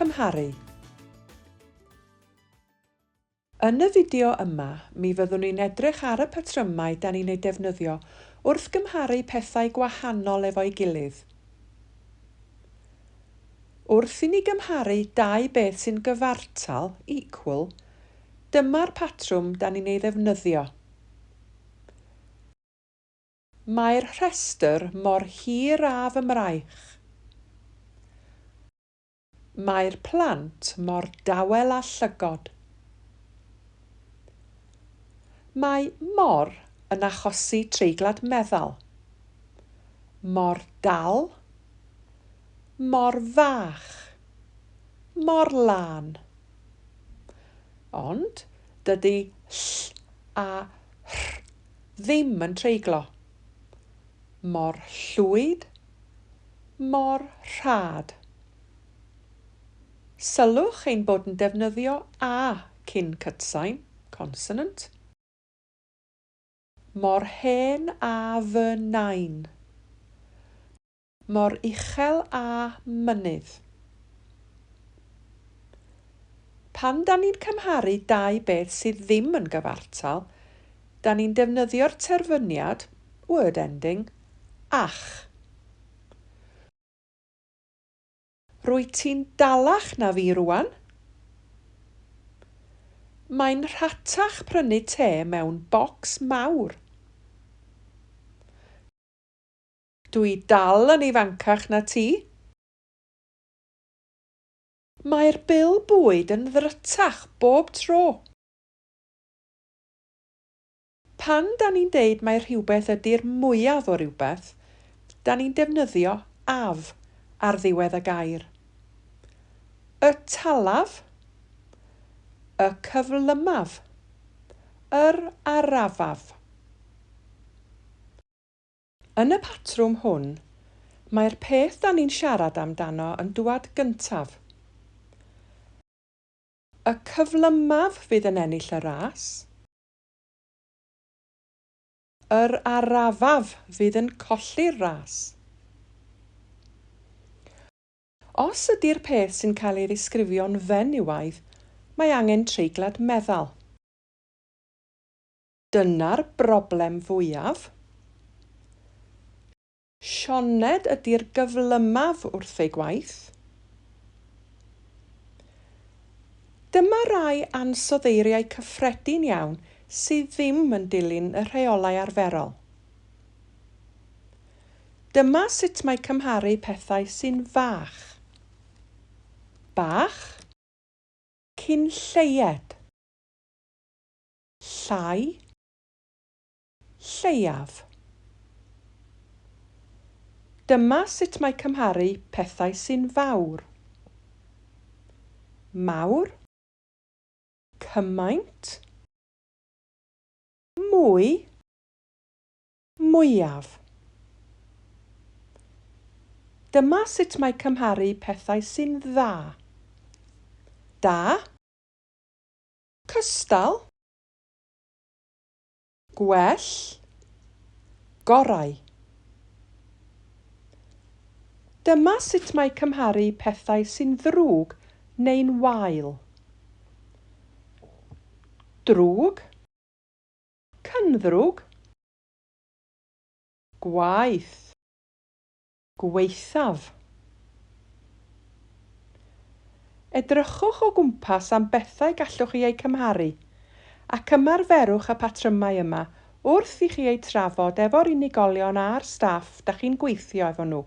Cymharu. Yn y fideo yma, mi fyddwn ni'n edrych ar y patrymau da ni'n eu defnyddio wrth gymharu pethau gwahanol efo'i gilydd. Wrth i ni gymharu dau beth sy'n gyfartal, equal, dyma'r patrwm da ni'n ei ddefnyddio. Mae'r rhestr mor hir â fy mraich. Mae'r plant mor dawel â llygod. Mae mor yn achosi treiglad meddal. Mor dal. Mor fach. Mor lân. Ond dydy ll a rh ddim yn treiglo. Mor llwyd, mor rhad. Sylwch ein bod yn defnyddio a cyn cytsain, consonant. Mor hen â fy nain. Mor uchel â mynydd. Pan 'dan ni'n cymharu dau beth sydd ddim yn gyfartal, 'dan ni'n defnyddio'r terfyniad, word ending, ach. Rwyt ti'n dalach na fi rwan. Mae'n rhatach prynu te mewn bocs mawr. Dw i dal yn ifancach na ti. Mae'r bil bwyd yn ddrytach bob tro. Pan 'da ni'n deud mai rhywbeth ydi'r mwyaf o rywbeth, 'da ni'n defnyddio af ar ddiwedd y gair. Y talaf, y cyflymaf, yr arafaf. Yn y patrwm hwn, mae'r peth 'da ni'n siarad amdano yn dŵad gyntaf. Y cyflymaf fydd yn ennill y ras. Yr arafaf fydd yn colli'r ras. Os ydi'r peth sy'n cael ei ddisgrifio'n fenywaidd, mae angen treiglad meddal. Dyna'r broblem fwyaf. Sioned ydi'r gyflymaf wrth ei gwaith. Dyma rai ansoddeiriau cyffredin iawn sydd ddim yn dilyn y rheolau arferol. Dyma sut mae cymharu pethau sy'n fach. Bach, cyn lleied. Llai, lleiaf. Dyma sut mae cymharu pethau sy'n fawr. Mawr, cymaint, mwy, mwyaf. Dyma sut mae cymharu pethau sy'n dda. Da, Cystal. Gwell. Gorau. Dyma sut mae cymharu pethau sy'n ddrwg neu'n wael. Drwg. Cynddrwg. Gwaeth. Gwaethaf. Edrychwch o gwmpas am bethau gallwch chi eu cymharu, ac ymarferwch y patrymau yma wrth i chi eu trafod efo'r unigolion a'r staff 'da chi'n gweithio efo nhw.